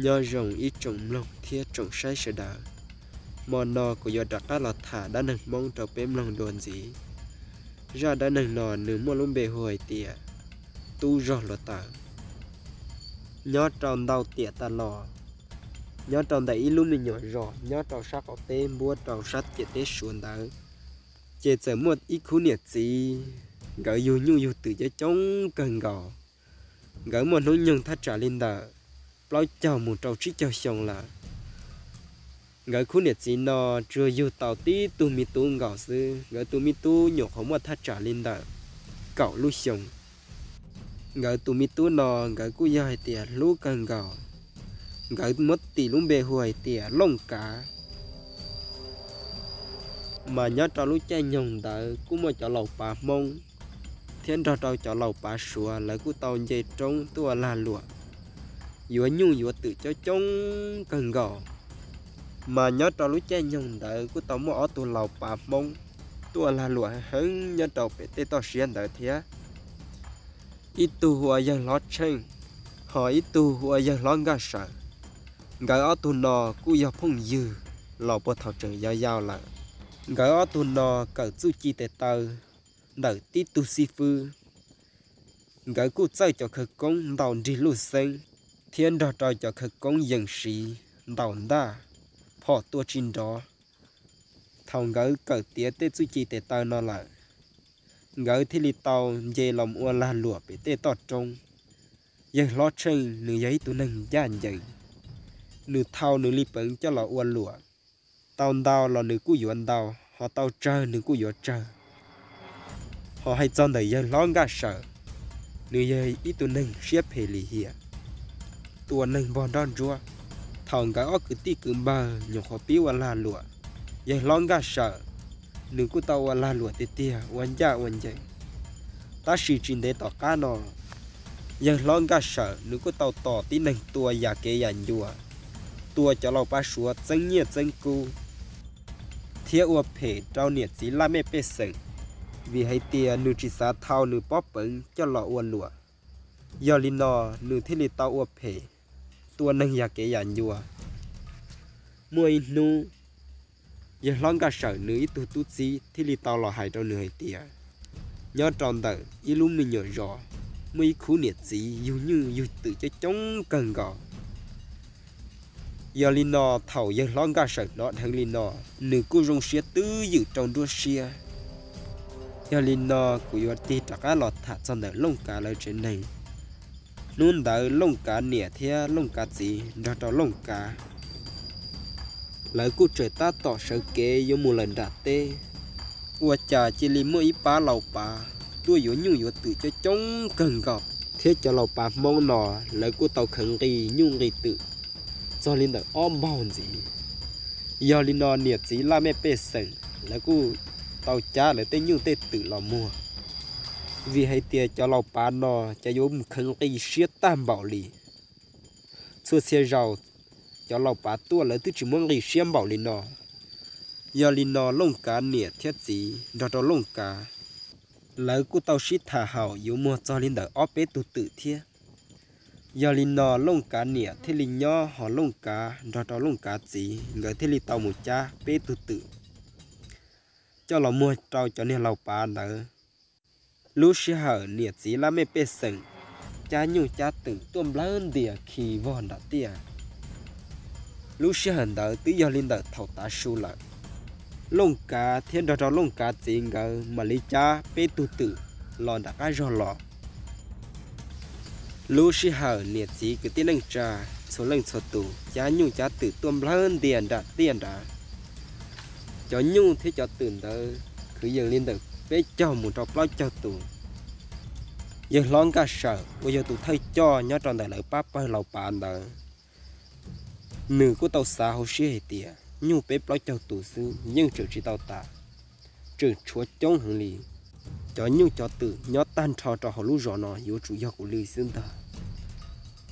Nyob zoo ib tsoom mloog thiab tsoom saib sawv daws, hmo no kuv yuav rov qab los tham dab neeg Hmoob rau peb mloog dua ntxiv. Zaj dab neeg no nws muaj lub npe hu hais tias Tub Zog Hluav Taws. Nyob rau ntau tiam tas los, nyob rau ntawm ib lub me nyuam zos nyob rau sab qaum teb npuab rau sab ciam teb Suav ntawd, ces txawm muaj ib khub niam txiv, nkawd yug nyuj yug twm coob coob kawg nkaus. Nkawd muaj hnub nyoog thaj tsam li ntawm plaub caug mus rau tsib caug xyoo lawm. Nkawd khub niam txiv no tsuas yug tau tib tug me tub nkaus xwb, nkawd tus me tub nyuam qhuav muaj thaj tsam li ntawm kaum lub xyoo. Nkawd tus me tub no nkawd kuj yog hais tias hlub kawg nkaus, nkawd muab tis lub npe hu hais tias Looj Kav. Mas nyob rau lub caij nyoog ntawd kuj muaj cov laus pav Hmoob thiab nrog rau cov laus pav Suav, lawv kuj tau nce roob tuaj ua lag luam, yuav nyuj yuav twm coob coob kawg nkaus. Mas nyob rau lub caij nyoog ntawd kuj tau muaj ob tug laus pav Hmoob tuaj ua lag luam heev heev nyob rau pem tej toj siab ntawd thiab. Ib tug hu ua Yawg Hlob Tsheej, ho ib tug hu ua Yawg Hlob Nkaj Sawm. Nkawd ob tug no kuj yog phooj ywg los puag thaum tseem yau yau lawm. Nkawd ob tug no kawm txuj ci tes taw ntawm tib tug xib fwb. Nkawd kuj txawj cov khawv koob ntaus nrig luj xeeb thiab nrog rau cov khawv koob yees siv ntaus ntaj, phom tua tsis nrov. Thaum nkawd kawm tiav tej txuj ci tes taw no lawm, nkawd thiaj li tau nce los ua lag luam pem tej toj roob. Yawg Hlob Tsheej nws yog ib tug neeg ncaj ncees, nws thau nws li peev coj los ua luam. Tau ntau los nws kuj yuav ntau, ho tau tsawg nws kuj yuav tsawg. Ho hais txog ntawm Yawg Hlob Nkaj Sawm, nws yog ib tug neeg siab phem lim hiam, tua neeg npog nroj ntsuab. Thaum nkawd ob kwv tij kwv npawg nyuam qhuav pib ua lag luam, Yawg Hlob Nkaj Sawm nws kuj tau ua lag luam tiag tiag ua ncaj ua ncees. Tab sis tsis ntev tom qab no, Yawg Hlob Nkaj Sawm nws kuj tau tos tib neeg tua yam kev yam ncua, tua cov laus pav Suav txeeb nyiaj txeeb kub, thiab ua phem rau niam txiv laj mej pej xeem, vim hais tias nws tsis xav thau nws pob peev coj los ua luam. Yog li no, nws thiaj li tau ua phem, tua neeg yam kev yam ncua. Muaj ib hnub, Yawg Hlob Nkaj Sawm nws ib tug tub txib thiaj li tau los hais rau nws hais tias, nyob rau ntawm ib lub me nyuam zos, muaj ib khub niam txiv yug nyuj yug twm coob coob kawg nkaus. Yog li no, thaum Yawg Hlob Nkaj Sawm hnov dheev li no, nws kuj zoo siab twb ywm rau nruab siab. Yog li no, kuv yuav tig rov qab los tham txog ntawm Looj Kav lawv tsev neeg. Hnub ntawd Looj Kav niam thiab Looj Kav txiv nrog rau Looj Kav, lawv kuj tseem tab tom sawv kev yuav mus lawm nram teb, ua cas cia li muaj ib pab laus pav tuaj yuav nyuj yuav twm coob coob kawg nkaus, thiab cov laus pav Hmoob no lawv kuj tau kheev nqi nyuj nqi twm txog li ntawm ob npaug ntxiv. Yog li no, niam txiv laj mej pej xeem lawv kuj tau cab lawv tej nyuj tej twm los muag, vim hais tias cov laus pav no cas yuav mus kheev nqi siab tag npaum li. Txhua txhia zaus cov laus pav tuaj lawv twb tsis muab nqi siab npaum li no. Yog li no, Looj Kav niam thiab txiv nrog rau Looj Kav, lawv kuj tau sib tham haum yuav muag txog li ntawm ob peb tug twm thiab. Yog li no, Looj Kav niam thiaj li nyob, ho Looj Kav nrog rau Looj Kav txiv nkawd thiaj li tau mus cab peb tug twm coj los muag rau cov niag laus pav ntawd. Lub sij hawm niam txiv laj mej pej xeem cab nyuj cab twm tuaj nplawg ntias khi vog nram tiaj. Lub sij hawm ntawd twb yog li ntawm thaum tav su lawm. Looj Kav thiab nrog rau Looj Kav txiv nkawd mam li cab peb tug twm los nram qab zog los. Lub sij hawm niam txiv kwv tij neej tsa txhua leej txhua tus cab nyuj cab twm tuaj nplawg ntias nram tiaj nrad. Cov nyuj thiab cov twm ntawd kwv yees li ntawm peb caug mus rau plaub caug tus. Yawg hlob Nkaj Sawm uas yog tus thawj coj nyob rau ntawm lawv pab pawg laus pav ntawd, nws kuj tau xav hauv siab hais tias nyuj peb plaub caug tus xwb yeej tseem tsis tau tas, tseem tshuav coob heev li. Cov nyuj cov twm nyob tag nrho rau hauv lub zos no yuav tsum yog kuv li xwb ntag.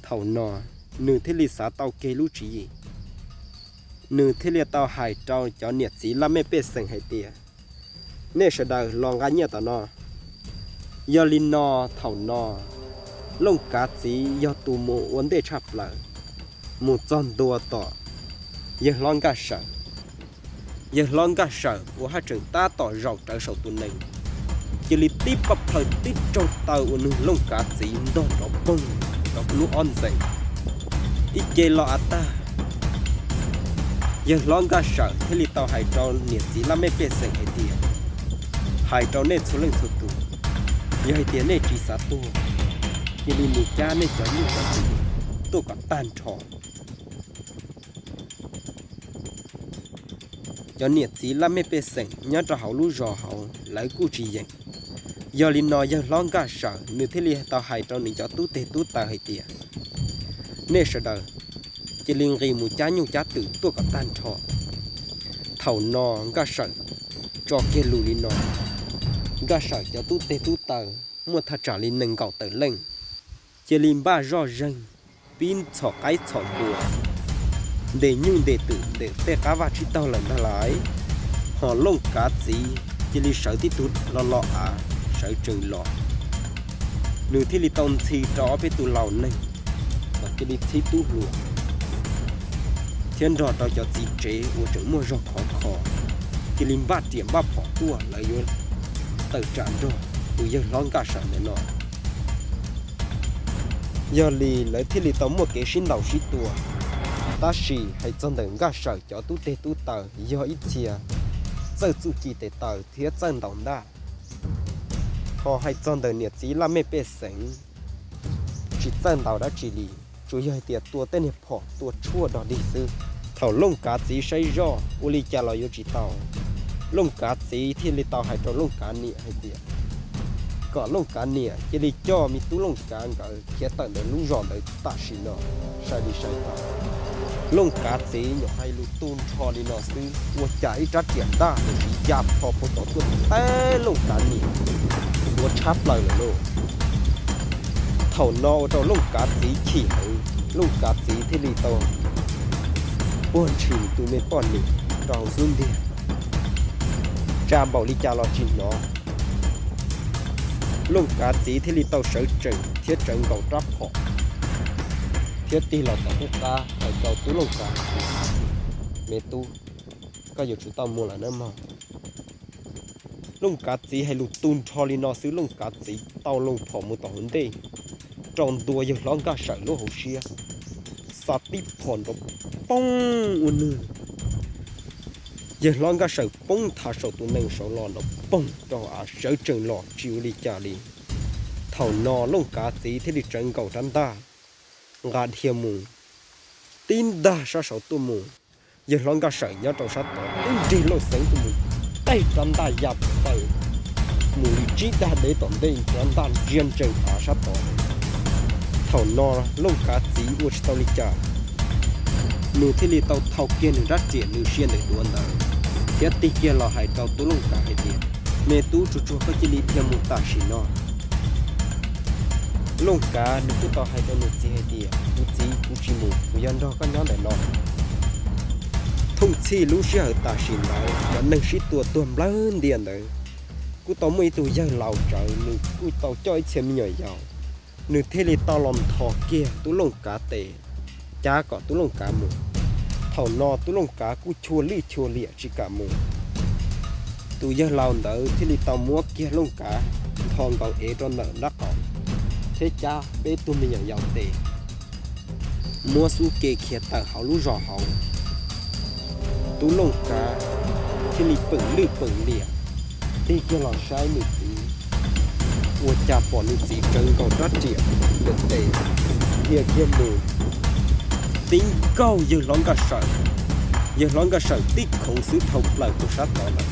Thaum no, nws thiaj li xav tau kiag lub tswv yim. Nws thiaj li tau hais rau cov niam txiv laj mej pej xeem hais tias, nej sawv daws los nqa nyiaj tom no. Yog li no, thaum no, Looj Kav txiv yog tus mus ua ntej tshaj plaws. mus txog ntua tom yawg hlob Nkaj Sawm. Yawg hlob Nkaj Sawm uas haj tseem tab tom zaum rawv saum tus nees, cia li tib paj plhaws tib raug taw uas nws Looj Kav txiv ntog nrov poog rau lub ob ntxees, ib ce los av tag. Yawg hlob Nkaj Sawm thiaj li tau hais rau niam txiv laj mej pej xeem hais tias, hais rau nej txhua leej txhua tus, yog hais tias nej tsis xav tuag, cia li mus cab nej cov nyuj cov twm tuaj kom tag nrho. Cov niam txiv laj mej pej xeem nyob rau hauv lub zos hauv lawv kuj tsis yeem. Yog li no yawg hlob Nkaj Sawm nws thiaj li tau hais rau nws cov tub teg tub taw hais tias, nej sawv daws cia li nqis mus cab nyuj cab twm tuaj kom tag nrho. Thaum no Nkaj Sawm tso kiag lus li no, Nkaj Sawm cov tub teg tub taw muaj thaj tsam li nees nkaum tawm leej, cia li npaj zoj zeeg, pib txhom qaib txhom npua, ntes nyuj ntes twm ntes tej qab vaj tsib taug lawm ntag lauj. Ho Looj Kav txiv cia li sawv tib tug lo lo av sawv tsees los. Nws thiaj li tau ntxhi rau ob peb tus laus neeg, cia li txhib tub hluas thiab nrog rau cov txiv tsev uas tseem muaj zog khov kho, cia li npaj riam npaj phom tuaj, lawv yuav tawm tsam nrog tus yawg hlob Nkaj Sawm ntawm no. Yog li lawv thiaj li tau muaj kev sib ntaus sib tua. Tab sis hais txog ntawm Nkaj Sawm cov tub teg tub taw yog ib txhia txawj txuj ci tes taw thiab txawj ntaus ntaj. Ho hais txog ntawm niam txiv laj mej pej xeem tsis txawj ntaus dab tsi li, tsuas yog hais tias tua tej niag phom tua tshuaj dog dig xwb. Thaum Looj Kav txiv saib zoj ua li cas los yuav tsis tau, Looj Kav txiv thiaj li tau hais rau Looj Kav niam hais tias, kom Looj Kav niam cia li coj me tub Looj Kav nkawd khiav tawm ntawm lub zos ntawd tam sim no, sai li sai tau. Looj Kav txiv nyuam hais lus tu nrho li no xwb, ua cas ib rab riam ntaj tus siv ya pho puag tod tuaj teb Looj Kav niam, ua tshab plaws lawm lauj. Thaum no ua rau Looj Kav txiv chim heev, Looj Kav txiv thiaj li tau puag ntshis tus me poj niam rau hauv xub ntiag, tsa npaum li cas los tsis hnov. Looj Kav txiv thiaj li tau sawv tsees thiab tsawv nkaus rab phom thiab tig los tom qub qab hais rau tub Looj Kav, me tub, koj yuav tsum tau mus lawm nawb mog. Looj Kav txiv hais lus tu nrho li no xwb, Looj Kav txiv tau loo phom mus tom hauv ntej, rau ntua yawg hlob Nkaj Sawm lub hauv siab, xa tib phom nrov poog ua nws. Yawg hlob Nkaj Sawm poob thav saum tus nees saud los nrov poog rau av sawv tsees los tsis ua li cas li. Thaum no Looj Kav txiv thiaj li tsawv nkaus rab ntaj, nqa dhia mus, tib ntaj sab saud tuaj mus. Yawg hlob Nkaj Sawm nyob rau sab tod twb nrig lauj xeev tuaj mus, tej rab ntaj ya taw mus li tsib dag deb tom ntej, rab ntaj ntsia ntsees av sab tod. Thaum no Looj Kav txiv ua tsis tau li cas, nws thiaj li tau thau kiag nws rab riam nws sia ntawm duav ntawd, thiab tig kiag los hais rau tub Looj Kav hais tias, me tub, tsuag tsuag koj cia li dhia mus tam sim no. Looj Kav nws kuj tau hais rau nws txiv hais tias, kuv txiv, kuv tsis mus, kuv yuav nrog koj nyob ntawm no. Thooj txhij lub sij hawm tam sim ntawd cov neeg sib tua tuag nplawg ntia ntawd, kuj tau muaj ib tug yawg laus tsawv, nws kuj tau coj ib txhia me nyuam yaus, nws thiaj li tau los nthos kiag tub Looj Kav tes, cab kom tub Looj Kav mus. Thaum no tub Looj Kav kuj chua lwj chua liam tsis kam mus. Tus yawg laus ntawd thiaj li tau muab kiag Looj Kav nthos nkaus ev rau ntawm nraub qaum, thiab cab peb tug me nyuam yaus tes, muab xub ke khiav tawm hauv lub zos hauv. Tub Looj Kav thiaj li peem lwj peem liam, tig kiag los saib nws txiv, ua cas pom nws txiv tsawv nkaus rab riam ntawm tes, dhia kiag mus tib nkaug yawg hlob Nkaj Sawm. Yawg hlob Nkaj Sawm tib khoov xwb dhau plaws rau sab tod lawm.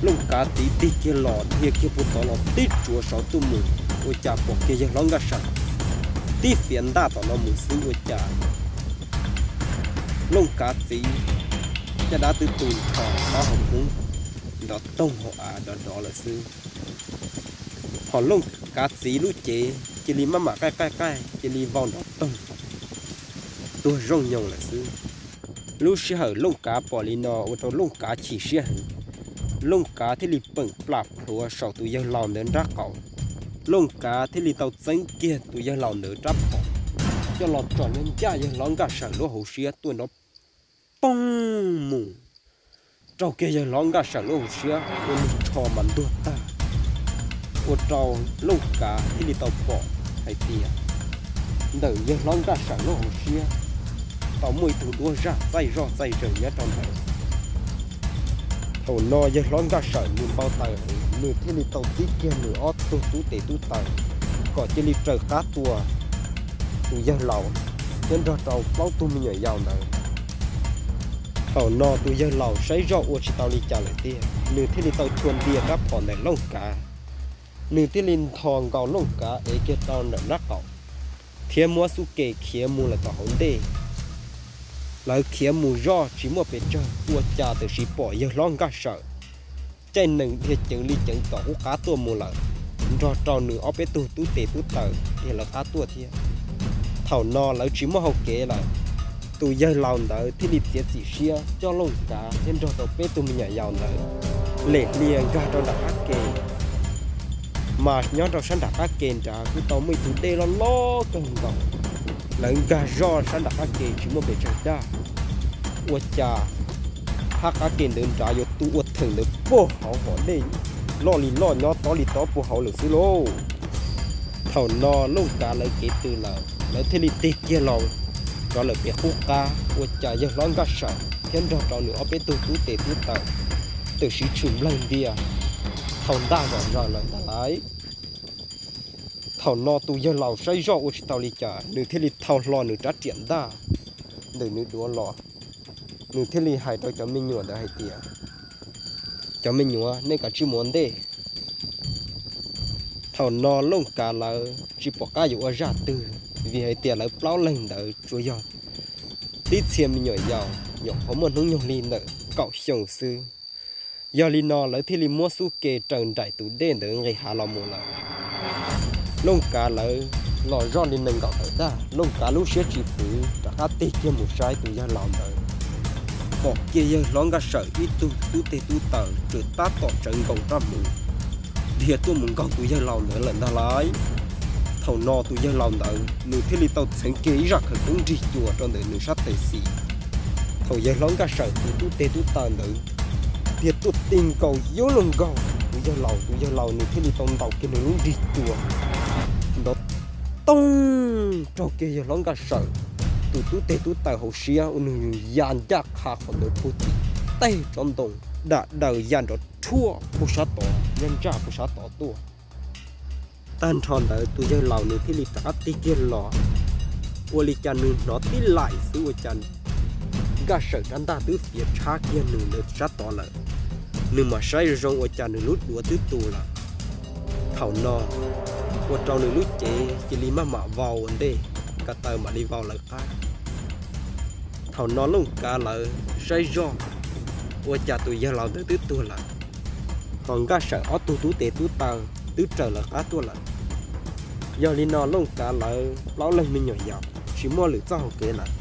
Looj Kav txiv tig kiag los dhia kiag puag tod los tib tsuav saud tuaj mus, ua cas pom kiag yawg hlob Nkaj Sawm tib fiav ntaj tom no mus xwb ua cas Looj Kav txiv caj dab twb tu nrho, taub hau poob nrov toog hauv av dov dov lawm xwb. Ho Looj Kav txiv lub cev cia li maj mam qaij qaij qaij, cia li vau nrov toog, tuag zooj nyoos lawm xwb. Lub sij hawm Looj Kav pom li no ua rau Looj Kav chim siab heev. Looj Kav thiaj li peem plam plhuav saum tus yawg laus ntawd nraub qaum. Looj Kav thiaj li tau txeeb kiag tus yawg laus ntawd rab phom, coj los tsom nyob ncaj yawg hlob Nkaj Sawm lub hauv siab tuaj nrov poob mus, raug kiag yawg hlob Nkaj Sawm lub hauv siab ua nws nrho mas ntuag tag, ua rau Looj Kav thiaj li tau pom hais tias ntawm yawg hlob Nkaj Sawm lub hauv siab tau muaj ib tug duab zaj txaij zoj txaij zaws nyob rau ntawd. Thaum no yawg hlob Nkaj Sawm nws npau taws, nws thiaj li tau txib kiag nws ob tug tub tes tub taw kom cia li raws qab tua tus yawg laus thiab nrog rau plaub tug me nyuam yaus ntawd. Thaum no tus yawg laus saib zoj ua tsis tau li cas lawm tiag, nws thiaj li tau chua ntia rab phom ntawm Looj Kav, nws thiaj li ntho nkaus Looj Kav ev kiag rau ntawm nraub qaum, thiab muab xub ke khiav mus lawm tom hauv ntej. Lawv khiav mus zoj tsis muaj pes tsawg, ua cas tam sim pom yawg hlob Nkaj Sawm caij nees dhia ceev li ceev tom qub qab tuaj mus lawm, nrog rau nws ob peb tug tub tes tub taw dhia lawv qab tuaj thiab. Thaum no lawv tsis muaj hau kev lawm, tus yawg laus ntawd thiaj li txiav txim siab coj Looj Kav thiab nrog rau peb tug me nyuam yaus ntawd lem hlia nkag rau nram qab ke. Mas nyob rau sab nram qab ke nrad kuj tau muaj ib tug dej loj loj kawg nkaus. Lawv nkag zoj sab nram qab ke tsis muaj pes tsawg dag, ua cas hab qab ke ntawd nrad yuav tu ua theem ntawd puag hauv hom dej, loj li loj nyob tob li tob puag hauv lawm xwb lauj. Thaum no Looj Kav lawv kev tws lawm, lawv thiaj li tig kiag los rov lawm pem qub qab, ua cas yawg hlob Nkaj Sawm thiab nrog rau nws ob peb tug tub tes tub taw tam sim tshwm nplawg ntia thaum ntaj zom zaws lawm ntag lauj. Thaum no tus yawg laus saib zoj ua tsis tau li cas, nws thiaj li thau hlo nws rab riam ntaj ntawm nws duav los, nws thiaj li hais rau cov me nyuam ntawd hais tias, cov me nyuam, nej kav tsij mus ua ntej. Thaum no Looj Kav lawv tsis pom qab yuav ua zaj twg, vim hais tias lawv plaub leeg ntawd tsuas yog tib txhia me nyuam yaus, nyuam qhuav muaj hnub nyoog li ntawm kaum xyoo xwb. Yog li no lawv thiaj li muab xub ke raws nraim tus dej ntawd nqis hav los mus lawm. Looj Kav lawv los zoj li nees nkaum tawm dag, Looj Kav lub siab tsis fwv rov qab tig kiag mus saib tus yawg laus ntawd, pom kiag yawg hlob Nkaj Sawm ib tug tub tes tub taw tseem tab tom tsawv nkaus rab hmuv dhia tuaj mus nkaug tus yawg laus ntawd lawm ntag lauj. Thaum no tus yawg laus ntawd nws thiaj li tau txheev kiag ib zaj khawv koob nrig cua rau ntawm nws sab tes xis. Thaum yawg hlob Nkaj Sawm tus tub tes tub taw ntawd dhia tuaj tig nkaus yuav luag nkaug tus yawg laus, tus yawg laus nws thiaj li tau ntaus kiag nws lub nrig cua nrov toog raug kiag yawg hlob Nkaj Sawm tus tub tes tub taw hauv siab ua nws ya ncaj qha qhov ntawd puag tim tej tsob ntoo, dam daws ya nrov rhuaj puag sab tod, nyob ntsaj puag sab tod tuaj. Tag nrho ntawd tus yawg laus nws thiaj li rov qab tig kiag los, ua li cas nws hnov tib laim xwb ua cas Nkaj Sawm rab ntaj twb fiav tshab kiag nws ntawd sab tod lawm. Nws mam saib zoo zoo ua cas nws lub duav twb tu lawm. Thaum no ua rau nws lub cev cia li maj mam vau ua ntej, ko taw mam li vau lawv qab. Thaum no Looj Kav lawv saib zoj ua cas tus yawg laus ntawd twb tuag lawm, ho Nkaj Sawm ob tug tub tes tub taw twb raws lawv qab tuaj lawm. Yog li no Looj Kav lawv plaub leeg me nyuam yaus tsis muaj lwm txoj hau kev lawm,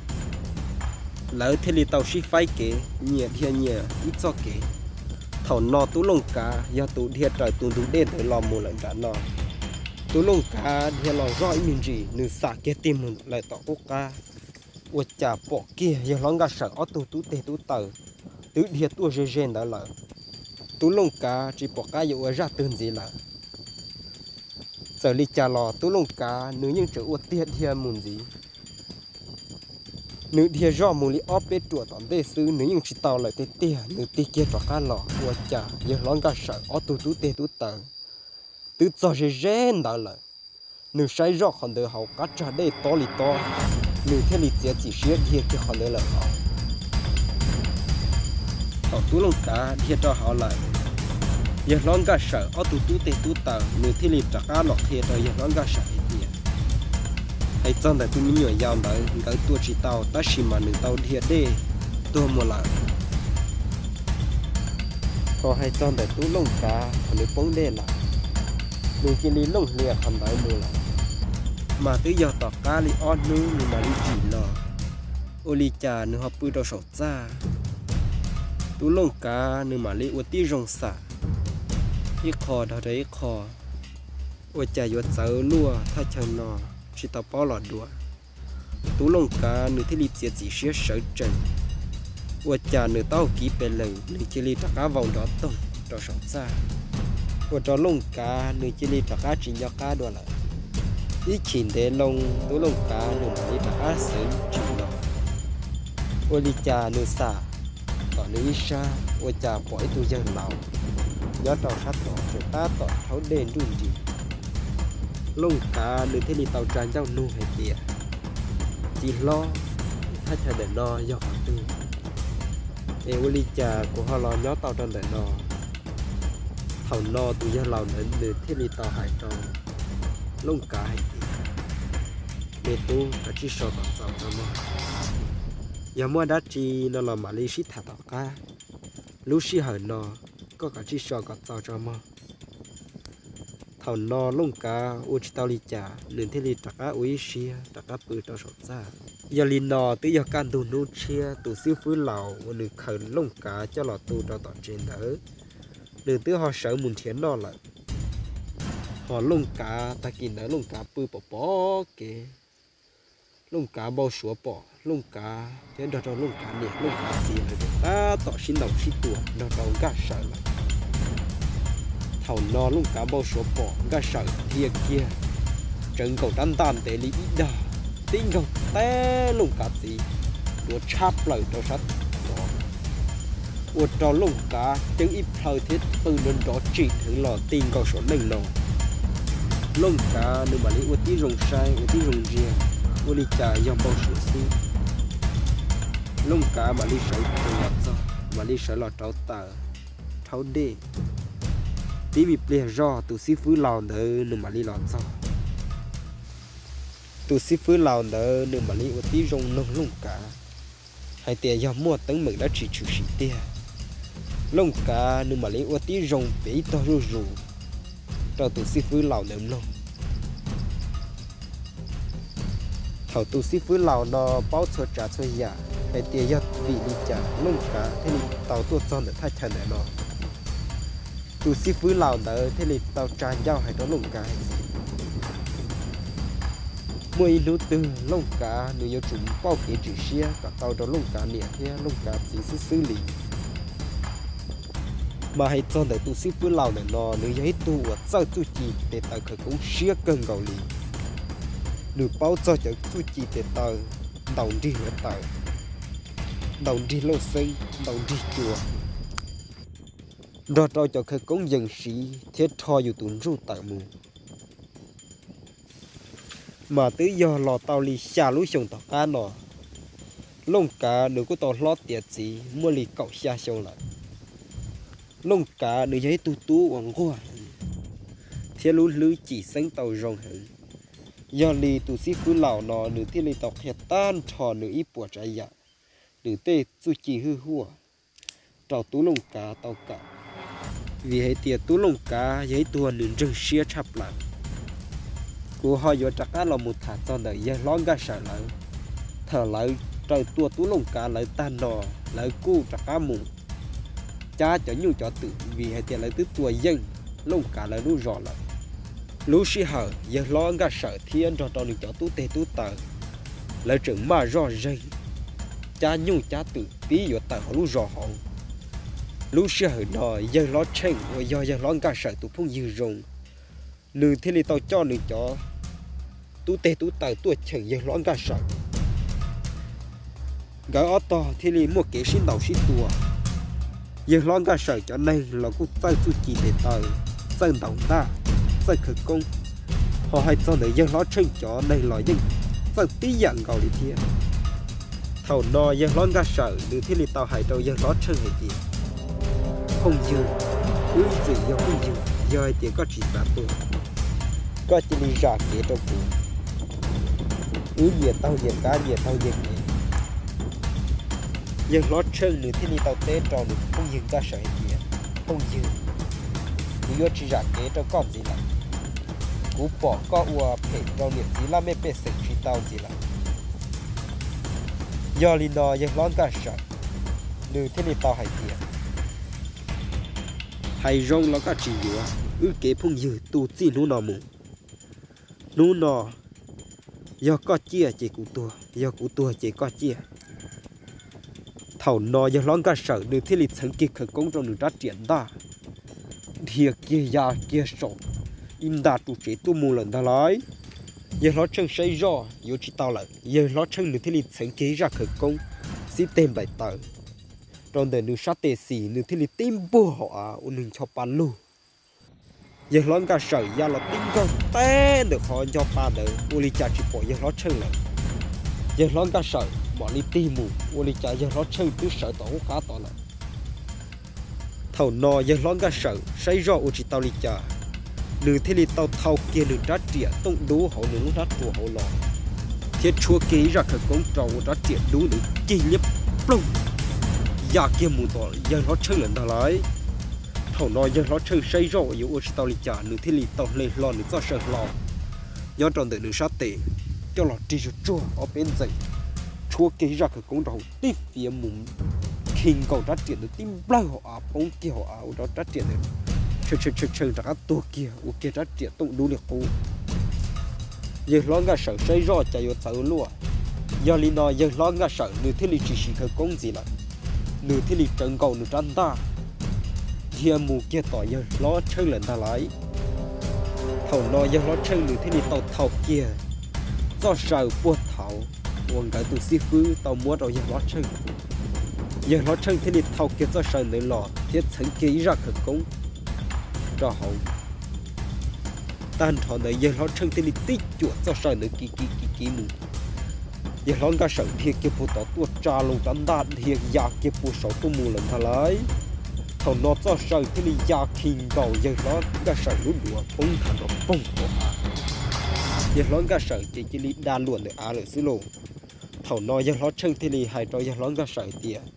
lawv thiaj li tau sib faib kev nyias dhia nyias ib txoj kev. Thaum no tub Looj Kav yog tus dhia raws tus ntug dej ntawd los mus lawm nram no. Tub Looj Kav dhia los zoj ib me ntsis nws xam kiag tig mus lawm tom qub qab, ua cas pom kiag yawg hlob Nkaj Sawm ob tug tub tes tub taw twb dhia tuaj ze ze ntawd lawm. Tub Looj Kav tsis pom qab yuav ua zaj twg ntxiv lawm. Txawm li cas los tub Looj Kav nws yeej tseem ua tiag dhia mus ntxiv. Nws dhia zoj mus li ob peb ruam tom ntej xwb nws yeej tsis tau lawm tiag tiag, nws tig kiag rov qab los ua cas yawg hlob Nkaj Sawm ob tug tub tes tub taw twb txog ze ze ntawd lawm. Nws saib zoj qhov ntawd hauv qab tsag dej tob li tob, nws thiaj li txiav txim siab dhia kiag qhov ntawd lawm hauv. Thaum tub Looj Kav dhia rau hauv lawm, yawg hlob Nkaj Sawm ob tug tub tes tub taw nws thiaj li rov qab los qhia rau yawg hlob Nkaj Sawm hais tias, hais txog ntawm tus me nyuam yaus ntawd nkawd tua tsis tau tab sis mas nws tau dhia dej tuag mus lawm. Ho hais txog ntawm tub Looj Kav thaum nws poob dej lawm, nws cia li looj hlias qhov ntawd mus lawm, mas twb yog tom qab li ob hnub nws mam li tsim los, ua li cas nws ho pw rau saum txaj. Tub Looj Kav nws mam li ua tib zoo xam ib qho dhau rau ib qho, ua cas yuav txawv luaj thaj chaw no, tsis tau paub los dua. Tub Looj Kav nws thiaj li txiav txim siab sawv tsees, ua cas nws taub hau kiv pes lees, nws cia li rov qab vau nrov toog rau saum txaj. Ua rau Looj Kav nws cia li rov qab tsis nco qab dua lawm. Ib chim ntev loo Tub Looj Kav nws mam li rov qab xeev tsim los. Ua li cas nws xam tom nws ib sab ua cas pom ib tug yawg laus nyob rau sab tod tseem tab tom rhaub dej nruj nris. Looj Kav nws thiaj li tau tsa ncauj nug hais tias, Txiv hlob, thaj chaw ntawm no yog qhov twg es ua li cas kuv ho los nyob tau rau ntawm no? Thaum no tus yawg laus ntawd nws thiaj li tau hais rau Looj Kav hais tias, Me tub, koj cia li so kom txaus tso mog. Yog muaj dab tsi no los mam li sib tham tom qab. Lub sij hawm no koj cia li so kom txaus tso mog. Thaum no Looj Kav ua tsis tau li cas, nws thiaj li rov qab ua ib siab rov qab pw rau saum txaj. Yog li no twb yog kaj ntug hnub tshiab, tus xib fwb laus uas nws khaws Looj Kav coj los tu rau tom tsev ntawd, nws twb ho sawv mus nrhiav noj lawm. Ho Looj Kav tag kis ntawd Looj Kav pw pom pom kev, Looj Kav npau suav pom Looj Kav thiab nrog rau Looj Kav niam Looj Kav txiv lawv tab tom sib ntaus sib tua nrog rau Nkaj Sawm lawm. Thaum no Looj Kav npau suav pom Nkaj Sawm dhia kiag, tsawv nkaus rab ntaj ntev li ib dag, tib nkaug teb Looj Kav txiv tuav tshab plaws rau sab tod, ua rau Looj Kav ceeb ib plhaw thiab qw nrov nrov tsim dheev los ti nkaus saum neej no. Looj Kav nws mam li ua tib zoo saib ua tib zoo ntsia, ua li cas yog npau suav xwb. Looj Kav mam li sawv los txog, mam li sawv los rauv taws, rhaub dej. Tib me pliag zoj tus xib fwb laus ntawd nws mam li los txog. Tus xib fwb laus ntawd nws mam li ua tib zoo nug Looj Kav hais tias yog muaj teeb meem dab tsi tshwm sim tiag. Looj Kav nws mam li ua tib zoo piav ib tog zuj zus rau tus xib fwb laus ntawd mloog. Thaum tus xib fwb laus no paub txhua tsav txhua yam hais tias yog vim li cas Looj Kav thiaj li tau tuaj txog ntawm thaj chaw ntawm no, tus xib fwb laus ntawd thiaj li tau tsa ncauj hais rau Looj Kav hais tias, muaj ib hnub twg Looj Kav nws yuav tsum pauj kev tsim siab kom tau rau Looj Kav niam thiab Looj Kav txiv xwb xwb li. Mas hais txog ntawm tus xib fwb laus ntawm no, nws yog ib tug uas txawj txuj ci tes taw khawv koob siab kawg nkaus li. Nws paub txog cov txuj ci tes taw ntaus nrig hluav taws, ntaus nrig lauj xeeb, ntaus nrig cua, nrog rau cov khawv koob yees siv thiab rho yus tus ntsuj tawm mus. Mas twb yog los tau li xya lub xyoo tom qab no, Looj Kav nws kuj tau hlob tiav txiv muaj li kaum xya xyoo lawm. Looj Kav nws yog ib tug tub uas nquag thiab lub hlwb cim xeeb tau zoo heev. Yog li tus xib fwb laus no nws thiaj li tau qhia tag nrho nws ib puas tsav yam, nws tej txuj ci hwj huaj rau tub Looj Kav tau kawm, vim hais tias tub Looj Kav yog ib tug nws ntseeg siab tshaj plaws. Kuv ho yuav rov qab los mus tham txog ntawm yawg hlob Nkaj Sawm lawv. Thaum lawv raws tua tub Looj Kav lawv tag no, lawv kuj rov qab mus cab cov nyuj cov twm vim hais tias lawv twb tua yeej Looj Kav lawv lub zos lawm. Lub sij hawm yawg hlob Nkaj Sawm thiab nrog rau nws cov tub teg tub taw, lawv tseem maj zoj zeeg cab nyuj cab twm pib yuav tawm hauv lub zos hauv. Lub sij hawm no yawg hlob Tsheej uas yog yawg hlob Nkaj Sawm tus phooj ywg zoo, nws thiaj li tau coj nws cov tub teg tub taw tuaj cheem yawg hlob Nkaj Sawm. Nkawd ob tog thiaj li muaj kev sib ntaus sib tua. Yawg hlob Nkaj Sawm cov neeg los kuj txawj txuj ci tes taw, txawj ntaus ntaj, txawj khawv koob. Ho hais txog ntawm yawg hlob Tsheej cov neeg los yeej txawj tib yam nkaus li thiab. Thaum no yawg hlob Nkaj Sawm nws thiaj li tau hais rau yawg hlob Tsheej hais tias, phooj ywg, wb txwm yog phooj ywg, yog hais tias koj tsis xav tuag, koj cia li zam kev rau kuv. Wb nyias taug nyias kab, nyias taug nyias kev. Yawg hlob Tsheej nws thiaj li tau teb rau nws phooj ywg Nkaj Sawm hais tias, phooj ywg, kuv yuav tsis zam kev rau koj ntxiv lawm. Kuv pom koj ua phem rau niam txiv laj mej pej xeem tsis tau ntxiv lawm. Yog li no yawg hlob Nkaj Sawm nws thiaj li tau hais tias, hais zoo los koj tsis yuav, wb kev phooj ywg tu txij hnub no mus. Hnub no Yog koj ciaj ces kuv tuag, yog kuv tuag ces koj ciaj. Thaum no yawg hlob Nkaj Sawm nws thiaj li txheev kiag khawv koob rau nws rab riam ntaj, dhia kiag ya kiag saum ib nta ru tsev tuaj mus lawm ntag lauj. Yawg hlob Tsheej saib zoj yuav tsis tau lawm, yawg hlob Tsheej nws thiaj li txheev kiag ib zaj khawv koob xib teg nplaim taws rau ntawm nws sab tes xis, nws thiaj li tib npuag hauv av ua nws ncho pa lug. Yawg hlob Nkaj Sawm ya los tib nkaug teb ntawm qhov ncho pa ntawd ua li cas tsis pom yawg hlob Tsheej lawm. Yawg hlob Nkaj Sawm mam li tig mus ua li cas yawg hlob Tsheej twb sawv tom ub qab tod lawm. Thaum no yawg hlob Nkaj Sawm saib zoj ua tsis tau li cas, nws thiaj li tau thau kiag nws rab riam tooj dub hauv nws lub hnab ruas hauv los, thiab tshuab kiag ib zaj khawv koob rau ua rab riam dub nws cig liab ploog ya kiag mus tom yawg hlob Tsheej lawm ntag lauj. Thaum no yawg hlob Tsheej saib zoj yuav ua tsis tau li cas, nws thiaj li tau hle hlo nws txoj saw hlau nyob rau ntawm nws sab tes coj los rig zuj tsuag ob peb ntxees, tshuab kiag ib zaj khawv koob rau hauv tib fiav mus khi nkaus rab riam ntawd tib nplawg hauv av poob kiag hauv av ua rau rab riam ntawd tshee tshee rov qab tuag kiag ua kiag rab riam tooj dub li qub. Yawg hlob Nkaj Sawm saib zoj cas yuav txawv ua luaj. Yog li no yawg hlob Nkaj Sawm nws thiaj li tsis siv khawv koob ntxiv lawm, nws thiaj li tsawv nkaus nws rab ntaj dhia mus kiag tom yawg hlob Tsheej lawm ntag lauj. Thaum no yawg hlob Tsheej nws thiaj li tau thau kiag txoj saw puag thaud uas nkawd tus xib fwb tau muab rau yawg hlob Tsheej. Yawg hlob Tsheej thiaj li thau kiag txoj saw ntawd los thiab txheev kiag ib zaj khawv koob rau hauv. Tag nrho ntawd yawg hlob Tsheej thiaj li tib cuam txoj saw ntawd kiv kiv kiv kiv mus. Yawg hlob Nkaj Sawm dhia kiag puag tod tuaj tsa loo rab ntaj dhia ya kiag puag saud tuaj mus lawm ntag lauj. Thaum no txoj saw thiaj li ya khi nkaus yawg hlob Nkaj Sawm lub duav poob nthav nrov poog hauv av. Yawg hlob Nkaj Sawm ces cia li da luam ntawm av lawm xwb lauj. Thaum no yawg hlob Tsheej thiaj li hais rau yawg hlob Nkaj Sawm tias,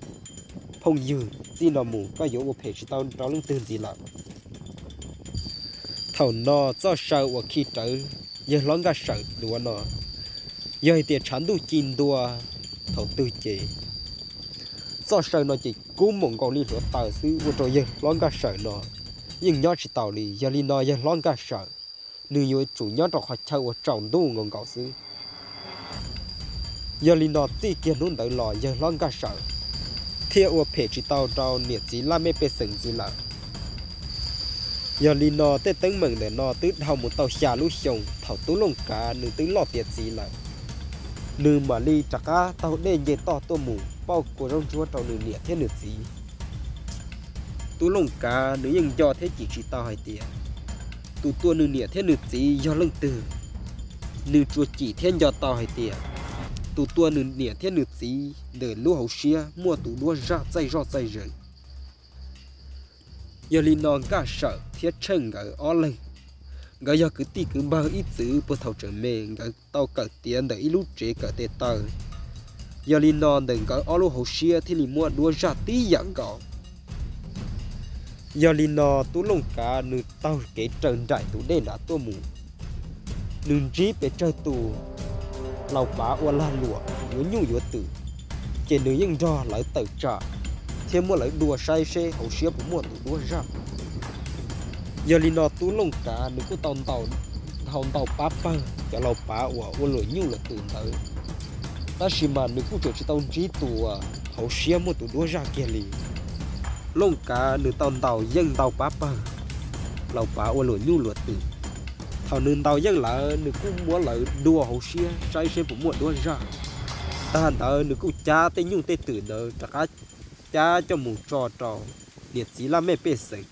phooj ywg, txij no mus koj yuav ua phem tsis tau rau leej twg ntxiv lawm. Thaum no txoj saw uas khi rawv yawg hlob Nkaj Sawm duav no, yog hais tias tshav ntuj ci ntua thaum twg ces txoj saw no ces kub mus nkaus li hluav taws xwb ua rau yawg hlob Nkaj Sawm no yeej nyob tsis taus li. Yog li no yawg hlob Nkaj Sawm nws yuav tsum nyob rau qhov chaw uas tsaus ntuj nkaus nkaus xwb. Yog li no txij kiag hnub ntawd los yawg hlob Nkaj Sawm thiaj ua phem tsis tau rau niam txiv laj mej pej xeem ntxiv lawm. Yog li no tej teeb meem ntawm no twb dhau mus tau xya lub xyoo thaum tub Looj Kav nws twb loj tiav txiv lawm, nws mam li rov qab taug dej nce toj tuaj mus pauj kua zaub ntsuab rau nws niam thiab nws txiv. Tub Looj Kav nws yeej nco thiab cim tsis tau hais tias tus tua nws niam thiab nws txiv yog leej twg. Nws tsuas cim thiab nco tau hais tias tus tua nws niam thiab nws txiv ntawm lub hauv siab muaj tus duab zaj txaij zoj txaij zees. Yog li no Nkaj Sawm thiab Tsheej nkawd ob leeg, nkawd yog kwv tij kwv npawg ib txwm puag thaum tseem me nkawd tau kawm tiav ntawm ib lub tsev kawm tes taw. Yog li no ntawm nkawd ob lub hauv siab thiaj li muaj duab zaj tib yam nkaus. Yog li no tub Looj Kav nws taug kev raws nraim tus dej nrad tuaj mus, nws ntsib pes tsawg tus laus pav ua lag luam yuav nyuj yuav twm, ces nws yeej nrog lawv tawm tsam thiab muab lawv dua saib seb hauv siab puas muaj tus duab zaj. Yog li no tub Looj Kav nws kuj tau ntaus dhau ntau pab pawg cov laus pav uas ua luam nyuj luam twm ntawd, tab sis mas nws kuj tseem tsis tau ntsib tus uas hauv siab muaj tus duab zaj kiag li. Looj Kav nws tau ntaus yeej ntau pab pawg laus pav ua luam nyuj luam twm. Thaum nws ntaus yeej lawm nws kuj muab lawv dua hauv siab saib seb puas muaj duab zaj. Tag ntawd nws kuj cab tej nyuj tej twm ntawd rov qab cab coj mus tso rau niam txiv laj mej pej xeem.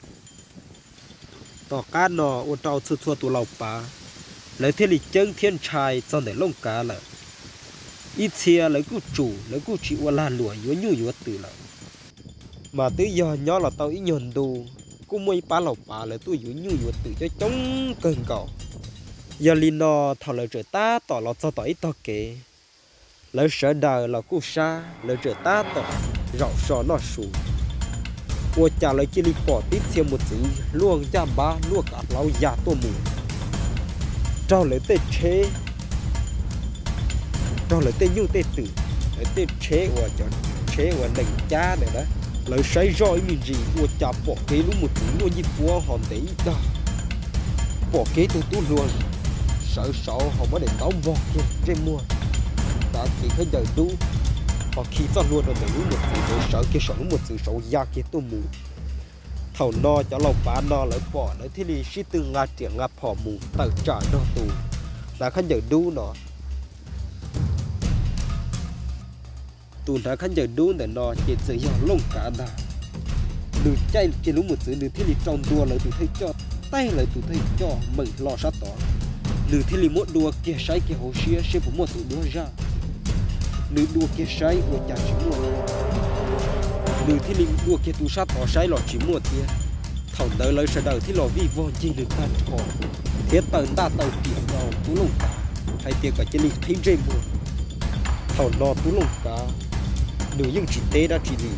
Tom qab no ua rau txhua txhua tus laus pav lawv thiaj li ceeb thiab ntshai txog ntawm Looj Kav lawm. Ib txhia lawv kuj tsum, lawv kuj tsis ua lag luam yuav nyuj yuav twm lawm. Mas twb yog nyob los tau ib nyuag ntu, kuj muaj ib pab laus pav lawv tuaj yuav nyuj yuav twm coob coob kawg nkaus. Yog li no thaum lawv tseem tab tom los txog tom ib tog kev, lawv sawv daws los kuj sab, lawv tseem tab tom zaum so noj su, ua cas lawv cia li pom tib txhia mus txwv luaj ncaj npab luaj kav hlaub ya tuaj mus raug lawv tej tsheb, raug lawv tej nyuj tej twm, lawv tej tsheb uas cov tsheb uas nees cab ntawd na. Lawv saib zoj ib me ntsis ua cas pom kev lub mus txwv luaj yij puab ho ntev ib dag, pom kev tug tub hluas sawv saud ho muab daim ntaub npog kiag ntsej muag, tav kev khaub ncaws dub, ho khi txoj hlua rau ntawm lub mos txwv, sawv kiag saum lub mos txwv saud ya kiag tuaj mus. Thaum no cov laus pav no lawv pom lawv thiaj li sib tw nqa riam nqa phom mus tawm tsam nrog tus hnav khaub ncaws dub no. Tus hnav khaub ncaws dub ntawm no ces txawm yog Looj Kav ntag. Nws caij kiag lub mos txwv nws thiaj li rau ntua lawv tus thawj coj, taig lawv tus thawj coj meem hlo sab tod. Nws thiaj li muab dua kiag saib kiag hauv siab seb puas muaj tus duab zaj. Nws dua kiag saib ua cas tsis muaj thiab. Nws thiaj li dua kiag tus sab tod saib los tsis muaj thiab. Thaum ntawd lawv sawv daws thiaj los vij vog ncig nws tag nrho thiab taw ntaj taw riam rau tub Looj Kav hais tias kom cia li qhib ntsej muag. Thaum no tub Looj Kav nws yeej tsis teb dab tsi li.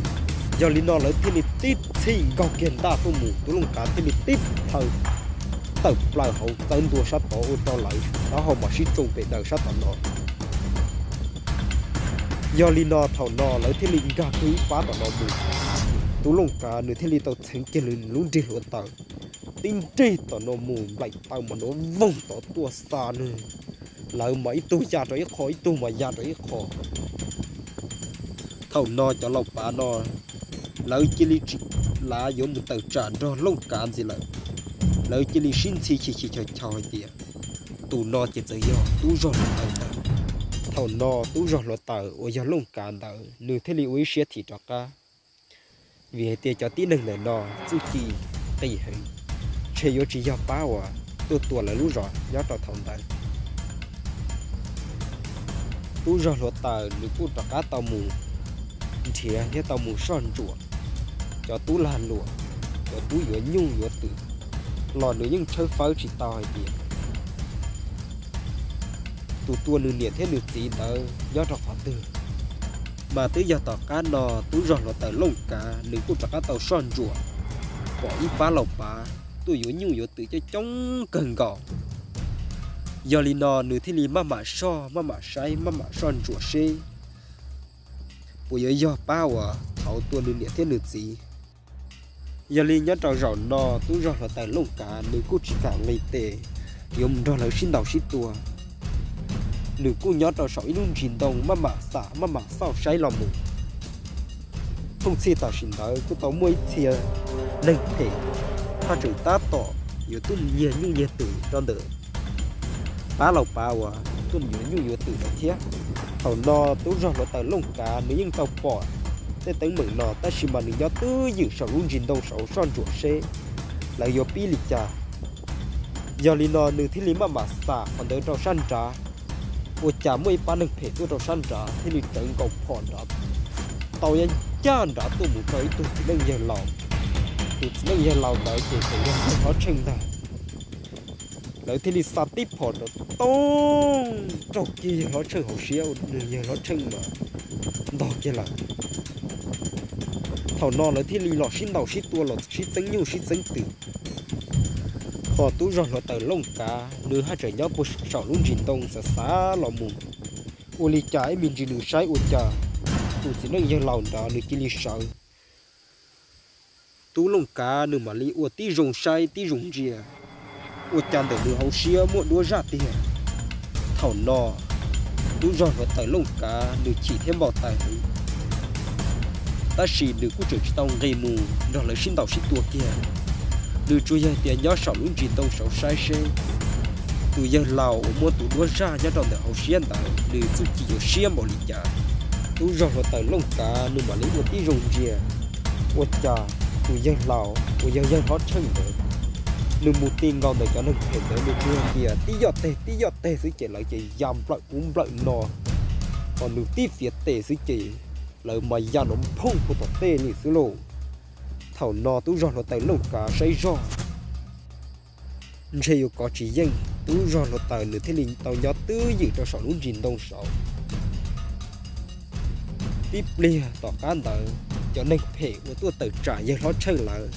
Yog li no lawv thiaj li tib txhij nkaug kiag ntaj tuaj mus, tub Looj Kav thiaj li tib plhaw tawm plaws hauv txawb ntua sab tod ua rau lawv taub hau mam sib tsoo pem daws sab tom no. Yog li no thaum no lawv thiaj li nkag kiag ib pab tom no mus, tub Looj Kav nws thiaj li tau txheev kiag nws lub nrig hluav taws, tib nrig tom no mus nplaim taw mas nrov voog tod tuaj xa nws. Lawv mas ib tug ya rau ib qho, ib tug mas ya rau ib qho. Thaum no cov laus pav no lawv cia li tsis lav yuav mus tawm tsam nrog Looj Kav ntxiv lawm. Lawv cia li sib ntxhi chis chis chaus chaus hais tias tus no ces txawm yog tub zog hluav taws ntawd. Thaum no tub zog hluav taws uas yog Looj Kav ntawd nws thiaj li ua ib siab thim rov qab, vim hais tias cov tib neeg ntawm no txuj ci qis heev, ntshe yuav tsis yog pab uas tuaj tua lawv lub zos nyob rau thaum ntawd. Tub zog hluav taws nws kuj rov qab tau mus nrhiav thiab tau mus soj ntsuam cov tub lag luam, cov tub yuav nyuj yuav twm los nws yeej tshawb fawb tsis tau hais tias tus tua nws niam thiab nws txiv ntawd nyob rau qhov twg. Mas twb yog tom qab no tub zog hluav taws Looj Kav nws kuj rov qab tau soj ntsuam pom ib pab laus pav tuaj yuav nyuj yuav twm coob coob kawg nkaus. Yog li no nws thiaj li maj mam soj, maj mam saib, maj mam soj ntsuam seb puas yuav yog pab uas thaud tua nws niam thiab nws txiv. Yog li nyob rau zaum no tub zog hluav taws Looj Kav nws kuj tsis kam nqis tes yuav mus nrog lawv sib ntaus sib tua. Nws kuj nyob rau saum ib lub ntsis ntoo maj mam xam maj mam xauj saib los mus. Thooj txhij tam sim ntawd kuj tau muaj ib txhia neeg phem haj tseem tab tom yuav tuaj nyiag nyuj nyiag twm rau ntawm pab laus pav uas tuaj yuav nyuj yuav twm lawm thiab. Thaum no tub zog hluav taws Looj Kav nws yeej tau pom tej teeb meem no tab sis mas nws nyob twj ywm saum lub ntsis ntoo saud soj ntsuam seb lawv yuav pib li cas. Yog li no nws thiaj li maj mam xam qhov ntawd rau sab nrad, ua cas muaj ib pab neeg phem tuaj rau sab nrad thiaj li tsawv nkaus phom nrad tau ncaj nrad tuaj mus rau ib tug txiv neej yawg laus. Tus txiv neej yawg laus ntawd ces txawm yog yawg hlob Tsheej ntag. Lawv thiaj li xa tib phom rau toog raug kiag yawg hlob Tsheej hauv siab, nws yawg hlob Tsheej mas ntog kiag lawm. Thaum no lawv thiaj li los sib ntaus sib tua los sib txeeb nyuj sib txeeb twm. Ho tub zog hluav taws Looj Kav nws haj tseem nyob puag saum lub ntsis ntoo xav xav los mus, ua li cas ib me ntsis nws saib ua cas tus txiv neej yawg laus nrad nws cia li sawv. Tub Looj Kav nws mam li ua tib zoo saib tib zoo ntsia, ua cas ntawm nws hauv siab muaj duab zaj tiag. Thaum no tub zog hluav taws Looj Kav nws chim thiab npau taws heev, tab sis nws kuj tseem tsis tau nqis mus nrog lawv sib ntaus sib tua kiag. Nws tsuas yog tias nyob saum lub ntsis ntoo saud saib seb tus yawg laus uas muaj tus duab zaj nyob rau ntawm hauv siab ntawd nws txuj ci yuav siab npaum li cas. Tub zog hluav taws Looj Kav nws mam li ua tib zoo ntsia, ua cas tus yawg laus uas yog yawg hlob Tsheej ntawd, nws mus ti nkaus ntawm cov neeg phem ntawd nws tsuas yog tias tib yoj teg tib yoj teg xwb ces lawv ces ya nplawm ub nplawm no, ho nws tib fiav tes xwb ces lawv mas ya nrov nphooj puag tom tej li xwb lauj. Thaum no tub zog hluav taws Looj Kav saib zog ntshe yuav kov tsis yeej, tub zog hluav taws nws thiaj li tau nyob twj ywm rau saum lub ntsis ntoo saud. Tib pliag tom qab ntawd cov neeg phem uas tuaj tawm tsam yawg hlob Tsheej lawm,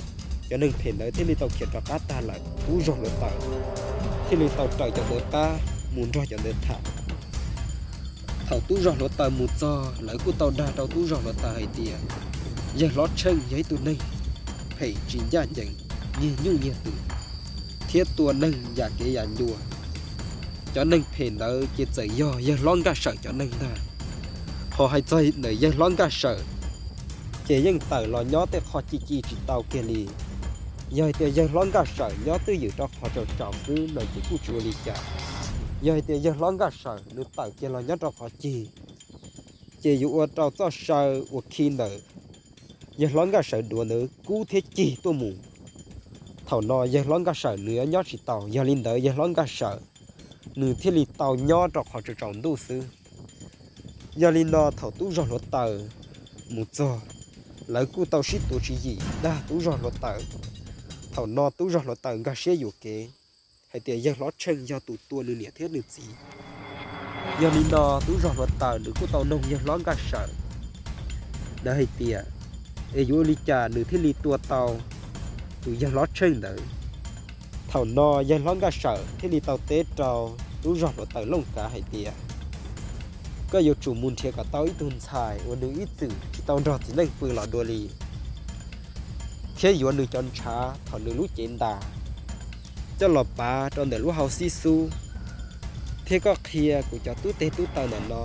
cov neeg phem ntawd thiaj li tau khiav rov qab tag lawm, tub zog hluav taws thiaj li tau raws cov ntawd qab mus nrog cov ntawd tham. Thaum tub zog hluav taws mus txog lawv kuj tau dag rau tub zog hluav taws hais tias yawg hlob Tsheej yog ib tug neeg phem tsis ncaj ncees, nyiag nyuj nyiag twm thiab tua neeg yam kev yam ncua. cov neeg phem ntawd ces txawm yog yawg hlob Nkaj Sawm cov neeg ntag. Ho hais txog ntawm yawg hlob Nkaj Sawm ces yeej tawm los nyob tej qhov ci ci tsis tau kiag li. Yog hais tias yawg hlob Nkaj Sawm nyob twj ywm rau qhov tsaus tsaus xwb no ces kuj tsis ua li cas. Yog hais tias yawg hlob Nkaj Sawm nws tawm kiag los nyob rau qhov cig, ces yuav ua rau txoj saw uas khi ntawm yawg hlob Nkaj Sawm duav ntawd kub thiab cig tuaj mus. Thaum no yawg hlob Nkaj Sawm nws yuav nyob tsis tau, yog li ntawd yawg hlob Nkaj Sawm nws thiaj li tau nyob rau qhov tsaus tsaus ntuj xwb. Yog li no thaum tub zog hluav taws mus txog, lawv kuj tau sib tuav tswv yim dag tub zog hluav taws. Thaum no tub zog hluav taws nkag siab yuam kev hais tias yawg hlob Tsheej yog tus tua nws niam thiab nws txiv. Yog li no tub zog hluav taws nws kuj tau noog yawg hlob Nkaj Sawm ntawd hais tias, es yuav ua li cas nws thiaj li tua tau tus yawg hlob Tsheej ntawd. Thaum no yawg hlob Nkaj Sawm thiaj li tau teb rau tub zog hluav taws Looj Kav hais tias, koj yuav tsum mus nrhiav kom tau ib tug ntxhais uas nws ib txwm tsis tau nrog txiv neej pw los dua li, thiab yuav nws cov ntshav thaum nws lub cev ntas coj los pav rau ntawm lub hau xib xub, thiab koj qhia kuv cov tub teg tub taw ntawm no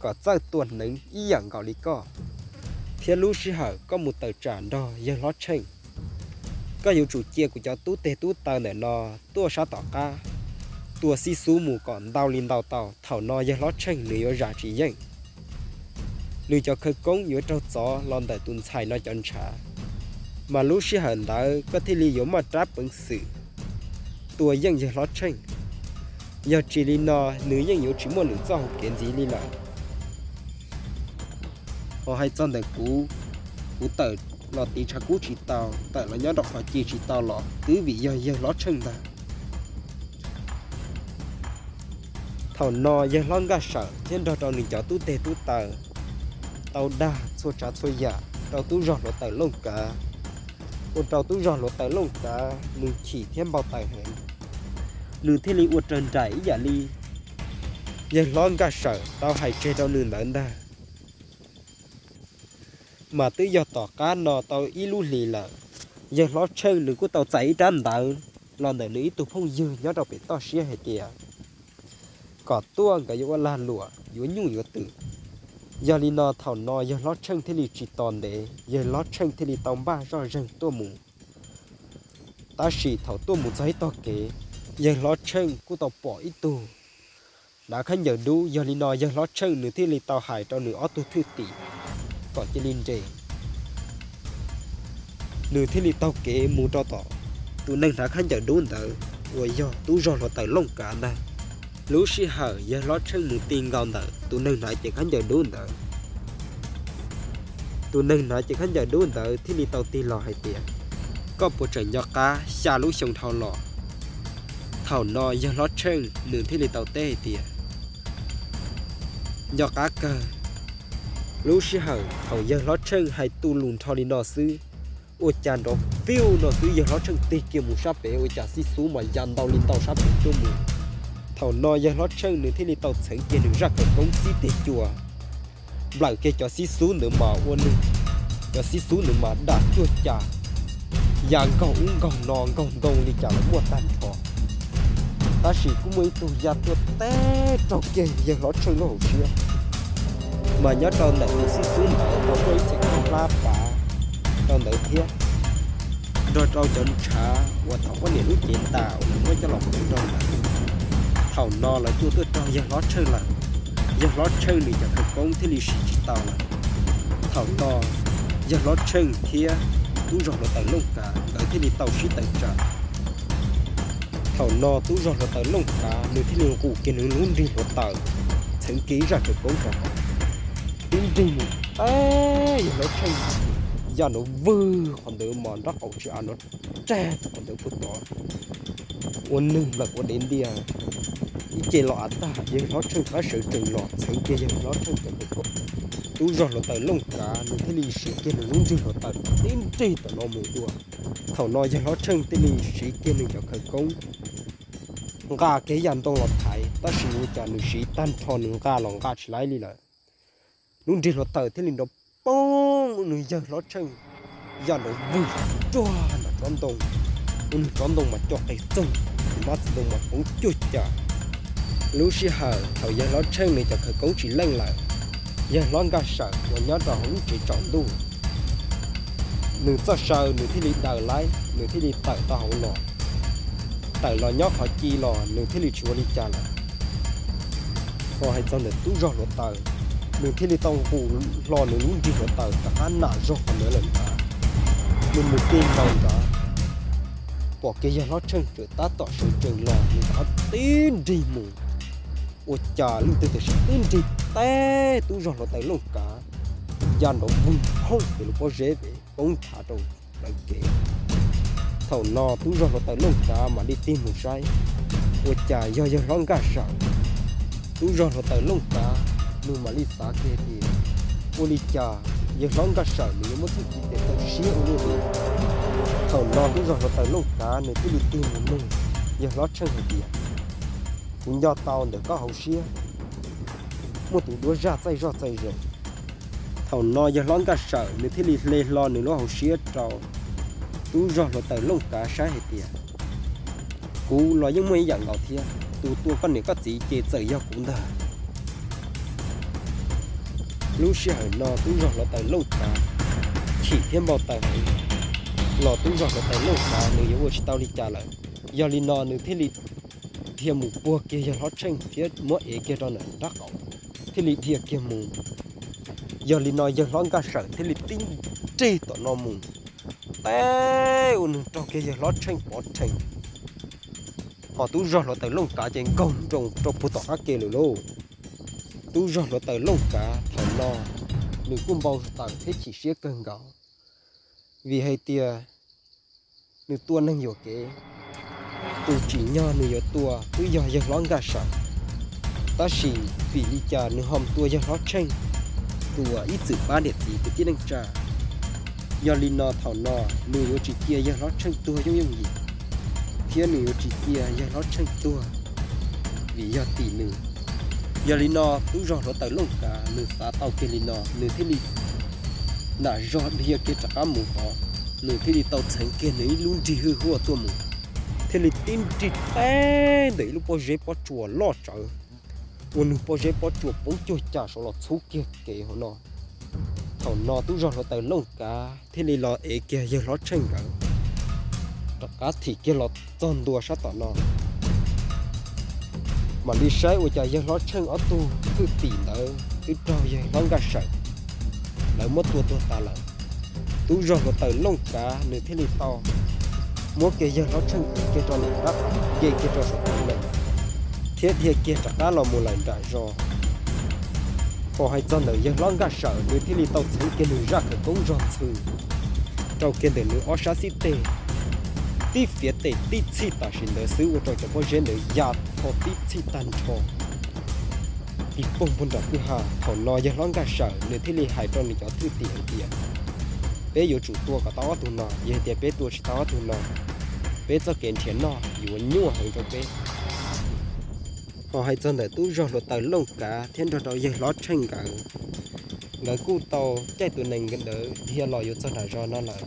kom txawj tua hneev ib yam nkaus li koj, thiab lub sij hawm koj mus tawm tsam nrog yawg hlob Tsheej, koj yuav tsum cia kuv cov tub teg tub taw ntawm no tuaj sab tom qab, tua xib xub mus kom ntau li ntau tau, thaum no yawg hlob Tsheej nws yuav zam tsis yeej. Nws cov khawv koob yuav raug txov los ntawm tus ntxhais no cov ntshav, mas lub sij hawm ntawd koj thiaj li yuav maj rab peev xwm tua yeej yawg hlob Tsheej. Yog tsis li no, nws yeej yuav tsis muaj nws txoj hau kev ntxiv li lawm. Ho hais txog ntawm kuv, kuv tawm los tiv tshav kub tsis tau, tawm los nyob rau qhov ci tsis tau los twb vim yog yawg hlob Tsheej ntag. Thaum no yawg hlob Nkaj Sawm thiab nrog rau nws cov tub teg tub taw tau dag txhua tsav txhua yam rau tub zog hluav taws Looj Kav, ua rau tub zog hluav taws Looj Kav nws chim thiab npau taws heev. Nws thiaj li ua raws nraim ib yam li yawg hlob Nkaj Sawm tau hais tseg rau nws ntawd ntag. Mas twb yog tom qab no tau ib lub hlis lawm, yawg hlob Tsheej nws kuj tau txais ib rab ntawv los ntawm nws ib tug phooj ywg nyob rau pem toj siab hais tias kom tuaj nkawd yuav ua lag luam yuav nyuj yuav twm. Yog li no thaum no yawg hlob Tsheej thiaj li tsis tos ntev, yawg hlob Tsheej thiaj li tau npaj zoj zeeg tuaj mus. Tab sis thaum tuaj mus txog ib tog kev, yawg hlob Tsheej kuj tau pom ib tug hnav khaub ncaws dub. Yog li no yawg hlob Tsheej nws thiaj li tau hais rau nws ob tug thwj tim kom cia li nres. Nws thiaj li taug kev mus rau tom tus neeg hnav khaub ncaws dub ntawd uas yog tub zog hluav taws Looj Kav ntag. Lub sij hawm yawg hlob Tsheej mus ti nkaus ntawm tus neeg hnav cev khaub ncaws dub ntawd, tus neeg hnav cev khaub ncaws dub ntawd thiaj li tau tig los hais tias, koj puas tseem nco qab xya lub xyoo dhau los? Thaum no yawg hlob Tsheej nws thiaj li tau teb hais tias, nco qab kawg. Lub sij hawm thaum yawg hlob Tsheej hais tu lus nrho li no xwb, ua cas nrov fiu no xwb yawg hlob Tsheej tig kiag mus sab pem ua cas xib xub mas ya ntau li ntau sab pem tuaj mus. Thaum no yawg hlob Tsheej nws thiaj li tau txheev kiag nws zaj khawv koob txib tes cua, nplawm kiag cov xib xub ntawd mas ua nws, cov xib xub ntawd mas dam cuag cas ya nkaug ub nkaug no nkaug ntoo li cas los muaj tag nrho. Tab sis kuj muaj ib tug ya tuaj teb raug kiag yawg hlob Tsheej lub hauv siab, mas nyob rau ntawm tus xib xub ntawd tau muaj ib txhia khaub hlab pav rau ntawd thiab, nrog rau cov ntshav uas thaum poj niam lub cev ntas uas nws muab coj los pov rau ntawd. Thaum no lawv tuaj tuaj raug yawg hlob Tsheej lawm, yawg hlob Tsheej nws cov khawv koob thiaj li siv tsis tau lawm. Thaum no yawg hlob Tsheej thiab tub zog hluav taws Looj Kav nkawd thiaj li tau sib tawm tsam. Thaum no tub zog hluav taws Looj Kav nws thiaj li nqus kiag nws lub nrig hluav taws, txheev kiag ib zaj khawv koob rau hauv, tib nrig mus teb yawg hlob Tsheej, ya nrov vwg qhov ntawd mas nraub qaum tsis av nrov rag qhov ntawd puag tod, ua nws nplawm ua dev ntiag. Ib ce los av tag, yawg hlob Tsheej qab sawv tsees los txheev kiag yawg hlob Tsheej cov khawv koob. Tub zog hluav taws Looj Kav nws thiaj li siv kiag nws lub nrig hluav taws tib nrig tom no mus dua. Thaum no yawg hlob Tsheej thiaj li siv kiag nws cov khawv koob nqa kiag ib yam ntoo los thaiv, tab sis ua cas nws siv tag nrho nws nqa los nqa tsis laib li lawm. Lub nrig hluav taws thiaj li nrov poob, nws yawg hlob Tsheej ya nrov vwg ruag nram tsob ntoo, ua nws tsob ntoo mas co qis txoog, tus mab txiv ntoo mas poob cuag cas. Lub sij hawm thaum yawg hlob Tsheej nws cov khawv koob tsis leej lawm, yawg hlob Nkaj Sawm uas nyob rau hauv lub tsev tsaus ntuj, nws txoj saw nws thiaj li daws laib, nws thiaj li tawm tau hauv los, tawm los nyob qhov ci los nws thiaj li tsis ua li cas lawm. Ho hais txog ntawm tub zog hluav taws, nws thiaj li tau nqus hlo nws lub nrig hluav taws rov qab nam zog qhov ntawd lawm ntag. Nws mus ti ntaus nrad, pom kiag yawg hlob Tsheej tseem tab tom sawv tsees los, nws rov qab tib nrig mus. Ua cas leej twg tiam sis tib nrig teb tub zog hluav taws Looj Kav, ya nrov vwg phooj ces lub pob zeb poob nthav rau lawv kev. Thaum no tub zog hluav taws Looj Kav mam li tig mus saib, ua cas yog yawg hlob Nkaj Sawm. Tub zog hluav taws Looj Kav nws mam li xav kiag tias, ua li cas yawg hlob Nkaj Sawm nws yuav muab txuj ci tes tau siab ua luaj li. Thaum no tub zog hluav taws Looj Kav nws thiaj li tig mus nug yawg hlob Tsheej hais tias, kuv nco tau ntawm koj hauv siab muaj tus duab zaj txaij zoj txaij ze. Thaum no yawg hlob Nkaj Sawm nws thiaj li hle hlo nws lub hauv siab rau tub zog hluav taws Looj Kav saib hais tias, kuv los yeej muaj ib yam nkaus thiab, tus tua koj niam koj txiv ces txawm yog kuv ntag. Lub sij hawm no tub zog hluav taws Looj Kav chim thiab npau taws heev, los tub zog hluav taws Looj Kav nws yuav ua tsis tau li cas lawm. Yog li no nws thiaj li dhia mus puag kiag yawg hlob Tsheej thiab muab ev kiag rau ntawm nrab qaum, thiaj li dhia kiag mus. Yog li no yawg hlob Nkaj Sawm thiaj li tib nrig tom no mus, teb ua nws raug kiag yawg hlob Tsheej pov rhees. Ho tub zog hluav taws Looj Kav ces nkaug nroo rau puag tom qab ke lawm lauj. Tub zog hluav taws Looj Kav thaum no nws kuj npau taws thiab chim siab kawg nkaus, vim hais tias nws tua neeg yuam kev, tus tsim nyog nws yuav tua twb yog yawg hlob Nkaj Sawm, tab sis vim li cas nws ho tua yawg hlob Tsheej, tus uas ib txwm pab niam txiv kwv tij neej tsa. Yog li no thaum no nws yuav tsis cia yawg hlob Tsheej tuag yooj yooj yim, thiab nws yuav tsis cia yawg hlob Tsheej tuag vim yog tim nws. Yog li no tub zog hluav taws Looj Kav nws xav tau kiag li no nws thiaj li nam zog dhia kiag rov qab mus tod, nws thiaj li tau txheev kiag nws ib lub nrig hwj huaj tuaj mus, thiaj li tib nrig teb ntawm ib lub pob zeb pob tsuas loj tsawv, ua nws pob zeb pob tsuas poob cuag cas saud los txhub kiag kev hauv no. Thaum no tub zog hluav taws Looj Kav thiaj li los ev kiag yawg hlob Tsheej nkawd rov qab thim kiag los txog ntua sab tom no, mam li saib ua cas yawg hlob Tsheej ob tug thwj tim ntawd twb raug yawg hlob Nkaj Sawm lawv muab tua tuag tas lawm. Tub zog hluav taws Looj Kav nws thiaj li tau muab kiag yawg hlob Tsheej kiag rau nram nrab qaum, nce kiag rau saum tus lees, thiab dhia kiag rov qab los mus lawm nram zos. Ho hais txog ntawm yawg hlob Nkaj Sawm nws thiaj li tau txheev kiag nws zaj khawv koob zog ntxhw rau kiag ntawm nws ob sab xib teg, tib fiav tes tib txhij tam sim ntawd xwb ua rau cov pob zeb ntawd ya tho tib txhij tag nrho, pig poog puag nram kwj ha. Thaum no yawg hlob Nkaj Sawm nws thiaj li hais rau nws cov thwj tim hais tias, peb yuav tsum tua kom tau ob tug no, yog hais tias peb tua tsis tau ob tug no, peb txoj kev nrhiav noj yuav nyuaj heev rau peb. Ho hais txog ntawm tub zog hluav taws Looj Kav thiab nrog rau yawg hlob Tsheej nkawd, nkawd kuj tau caij tus nees ntawd dhia los yuav txog nram zos no lawm.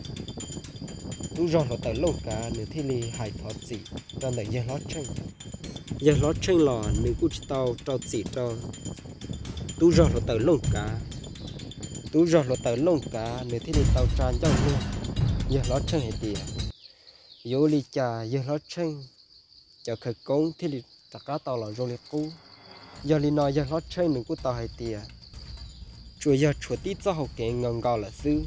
Tub zog hluav taws Looj Kav nws thiaj li hais thov txim rau ntawm yawg hlob Tsheej. Yawg hlob Tsheej los nws kuj tsis tau rau txim rau tub zog hluav taws Looj Kav. Tub zog hluav taws Looj Kav nws thiaj li tau tsa ncauj nug yawg hlob Tsheej hais tias, yuav ua li cas yawg hlob Tsheej cov khawv koob thiaj li rov qab tau los zoo li qub? Yog li no yawg hlob Tsheej nws kuj tau hais tias, tsuas yog tshuav tib txoj hau kev nkaus nkaus lawm xwb.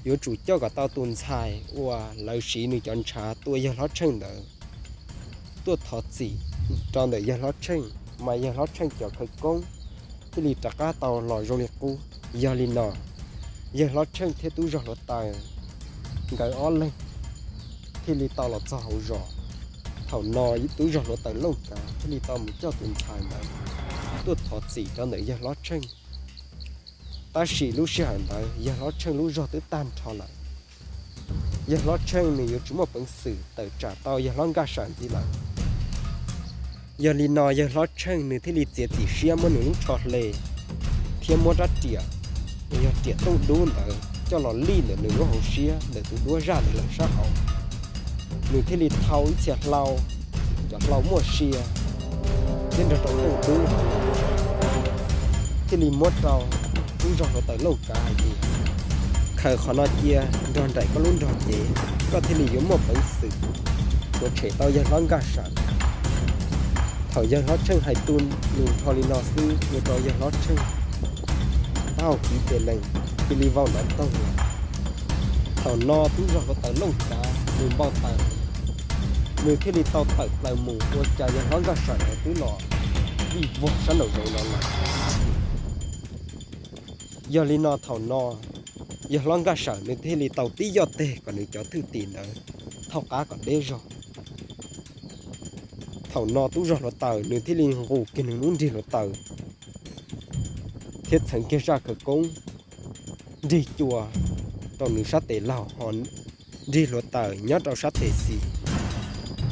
Yuav tsum coj kom tau tus ntxhais uas lawv siv nws cov ntshav tua yawg hlob Tsheej ntawd tuaj thov txim rau ntawm yawg hlob Tsheej, mas yawg hlob Tsheej cov khawv koob thiaj li rov qab tau los zoo li qub. Yog li no, yawg hlob Tsheej thiab tub zog hluav taws nkawd ob leeg thiaj li tau los txog hauv zos. Thaum no tub zog hluav taws Looj Kav thiaj li tau mus coj tus ntxhais ntawd tuaj thov txim rau ntawm yawg hlob Tsheej. Tab sis lub sij hawm ntawd yawg hlob Tsheej lub zog twb tag nrho lawm. Yawg hlob Tsheej nws yuav tsis muaj peev xwm tawm tsam tau yawg hlob Nkaj Sawm ntxiv lawm. Yog li no yawg hlob Tsheej nws thiaj li txiav txim siab muab nws lub tsho hle thiab muab rab riam, yog riam tooj dub ntawd coj los lij ntawm nws lub hauv siab ntawm tus duab zaj ntawd lawm sab hauv. Nws thiaj li thau ib txhia hlau, cov hlau muaj sia, thiab nrog rau Tooj Tub, thiaj li muab rau tub zog hluav taws Looj Kav hais tias, khaws qhov no cia nrog nraim koj lub nrog cev, koj thiaj li yuav muaj peev xwm mus tshem tau yawg hlob Nkaj Sawm. Thaum yawg hlob Tsheej hais tu lus nrho li no xwb ua rau yawg hlob Tsheej taub hau kiv tes lees, cia li vau nrov toog lawm. Thaum no tub zog hluav taws Looj Kav nws npau taws, nws thiaj li tau tawm plaws mus ua cas yawg hlob Nkaj Sawm twb los vij vog sab nraum zoov no lawm. Yog li no thaum no yawg hlob Nkaj Sawm nws thiaj li tau tib yoj teg kom nws cov thwj tim ntawd thaub qab kom deb zog. Thaum no tub zog hluav taws nws thiaj li nqus kiag nws lub nrig hluav taws thiab txheev kiag zaj khawv koob nrig cua rau nws sab tes laug ho nrig hluav taws nyob rau sab tes xis.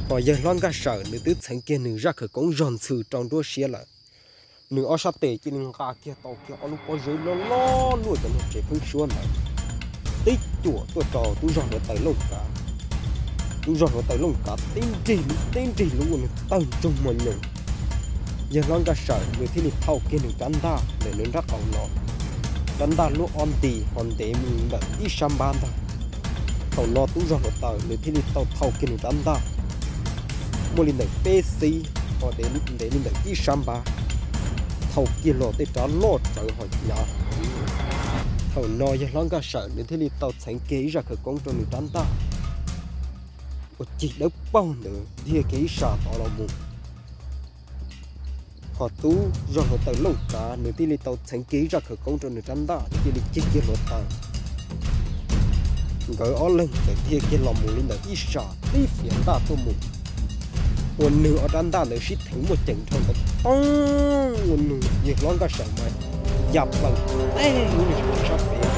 Ho yawg hlob Nkaj Sawm nws twb txheev kiag nws zaj khawv koob zog ntxhw rau nruab siab lawm. Nws ob sab tes cia li nqa kiag tau kiag ob lub pob zeb loj loj luaj cov niag tsev pheeb suab ntawd tib cuam tuaj rau tub zog hluav taws Looj Kav. Tub zog hluav taws Looj Kav tib nrig lub ua nws tawg ntsoog mos nyoos. Yawg hlob Nkaj Sawm nws thiaj li thau kiag nws rab ntaj ntawm nws nrab qaum los, rab ntaj luaj ob nti ho ntev mus ntawm ib sab npab ntag. Thaum no tub zog hluav taws nws thiaj li tau thau kiag nws rab ntaj muaj li ntawm peb xib ho ntev li ntawm ib sab npab, thau kiag los tej rab loj tsawv ho hnyav. Thaum no yawg hlob Nkaj Sawm nws thiaj li tau txheev kiag ib zaj khawv koob rau nws rab ntaj uas cig dawb paug ntawd dhia kiag ib sab tod los mus. Ho tub zog hluav taws Looj Kav nws thiaj li tau txheev kiag ib zaj khawv koob rau nws rab ntaj cia li cig kiag hluav taws. Nkawd ob leeg txawm dhia kiag los mus li ntawm ib sab tib fiav ntaj tuaj mus, ua nws ob rab ntaj ntawd sib theev muaj ceem dhau ntawd toog ua nws yawg hlob Nkaj Sawm mas ya plaws teb lub niag sab pem.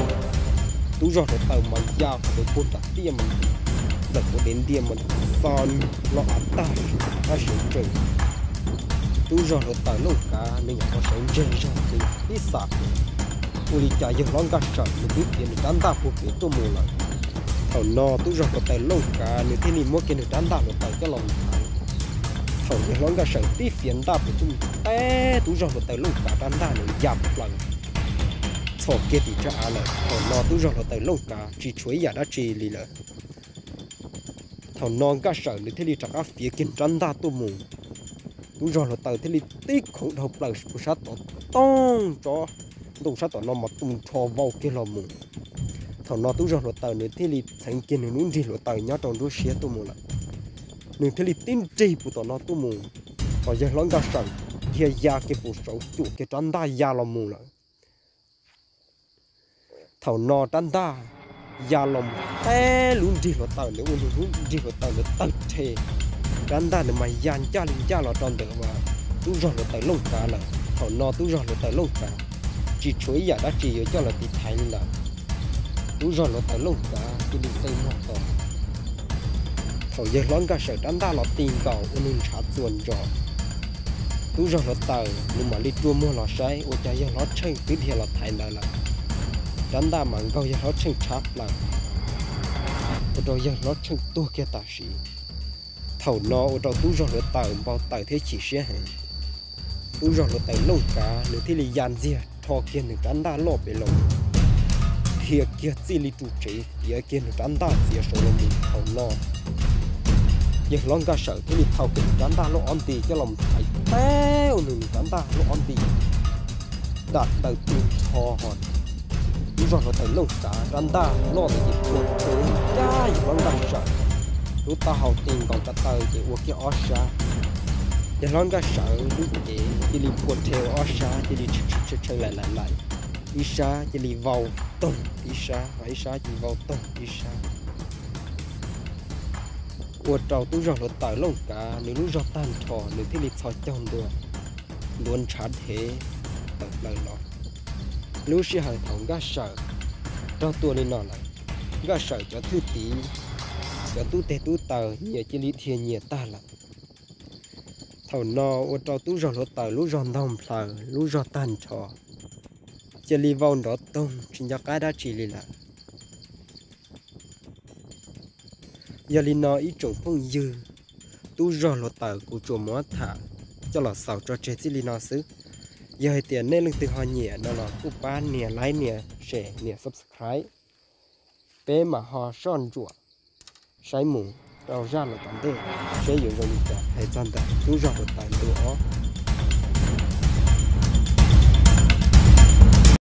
Tub zog hluav taws mas ya qhov ntawd puag nram tiaj mas ntawm ua dev ntiaj mas xa los av tag, av seev tsees. Tub zog hluav taws Looj Kav nws nyuam qhuav sawv ntseg zog ces tib xam, ua li cas yawg hlob Nkaj Sawm nws twb fiav nws rab ntaj puag pem tuaj mus lawm. Thaum no tub zog hluav taws Looj Kav nws thiaj li muab kiag nws rab ntaj hluav taws coj los mus thaiv. Thaum yawg hlob Nkaj Sawm tib fiav ntaj pem tuaj mus teb tub zog hluav taws Looj Kav rab ntaj nws ya plaws txhos kiag tim tsag av lawm. Thaum no tub zog hluav taws Looj Kav tsis tshuav ib yam dab tsi li lawm. Thaum no Nkaj Sawm nws thiaj li rov qab fiav kiag rab ntaj tuaj mus. Tub zog hluav taws thiaj li tib khoov dhau plaws puag sab tod toog, tsob ntoo sab tom no mas tu nrho vau kiag los mus. Thaum no tub zog hluav taws nws thiaj li txheev kiag nws lub nrig hluav taws nyob rau nruab siab tuaj mus lawm. Nws thiaj li tib nrig puag tom no tuaj mus, ho yawg hlob Nkaj Sawm dhia ya kiag puag saud cuam kiag rab ntaj ya los mus lawm. Thaum no rab ntaj ya los mus teb lub nrig hluav taws ntawd ua nws lub nrig hluav taws ntawd tawg rhe. Rab ntaj ntawd mas ya ncaj li ncaj los rau ntawm uas tub zog hluav taws Looj Kav lawm. Thaum no tub zog hluav taws Looj Kav tsis tshuav ib yam dab tsi yuav coj los tiv thaiv li lawm. Tub zog hluav taws Looj Kav cia li qe muag to. Thaum yawg hlob Nkaj Sawm rab ntaj los ti nkaus ua nws ntshav txuas ntsos, tub zog hluav taws nws mam li rua muag los saib ua cas yawg hlob Tsheej twb dhia los thaiv ntawd lawm. Rab ntaj mas nkaug yawg hlob Tsheej tshab plaws, ua rau yawg hlob Tsheej tuag kiag tam sim. Thaum no ua rau tub zog hluav taws npau taws thiab chim siab heev. Tub zog hluav taws Looj Kav nws thiaj li ya ntxiag rho kiag nws rab ntaj loj pem los, dhia kiag txij li ru tsev fiav kiag nws rab ntaj txiav saud los mus. Thaum no yawg hlob Nkaj Sawm thiaj li thau kiag nws rab ntaj loj ob nti coj los thaiv teb ua nws rab ntaj loj ob nti dam daws tu nrho ho. Tub zog hluav taws Looj Kav rab ntaj loj ntawd ces puag rhe ncaj yawg hlob Nkaj Sawm lub taub hau ti nkaus ko taw ces ua kiag ob sab. Yawg hlob Nkaj Sawm lub cev cia li puag rhe ua ob sab cia li tshee tshee laim laim laim, ib sab cia li vau toog ib sab, ho ib sab cia li vau toog ib sab. Ua rau tub zog hluav taws Looj Kav nws lub zog tag nrho nws thiaj li txhos caug ntua, ntuav ntshav dhev tawm plaws los. Lub sij hawm thaum Nkaj Sawm raug tua li no lawm, Nkaj Sawm cov thwj tim, cov tub teg tub taw nyias cia li dhia nyias tag lawm. Thaum no ua rau tub zog hluav taws lub zog ntaug nplhaws lub zog tag nrho, cia li vau nrov toog tsis nco qab dab tsi li lawm. Yog li no ib tsoom phooj ywg, tub zog hluav taws kuv tsuas muab tham coj los xaus tso tseg txij li no xwb. Yog hais tias nej leej twg ho nyiam no los kuj pab nias like, nias share, nias subscribe. Peb mam ho soj ntsuam saib mus rau zaj los tom ntej, seb yuav zoo li cas hais txog ntawm lub zog uas tawm ntu ob.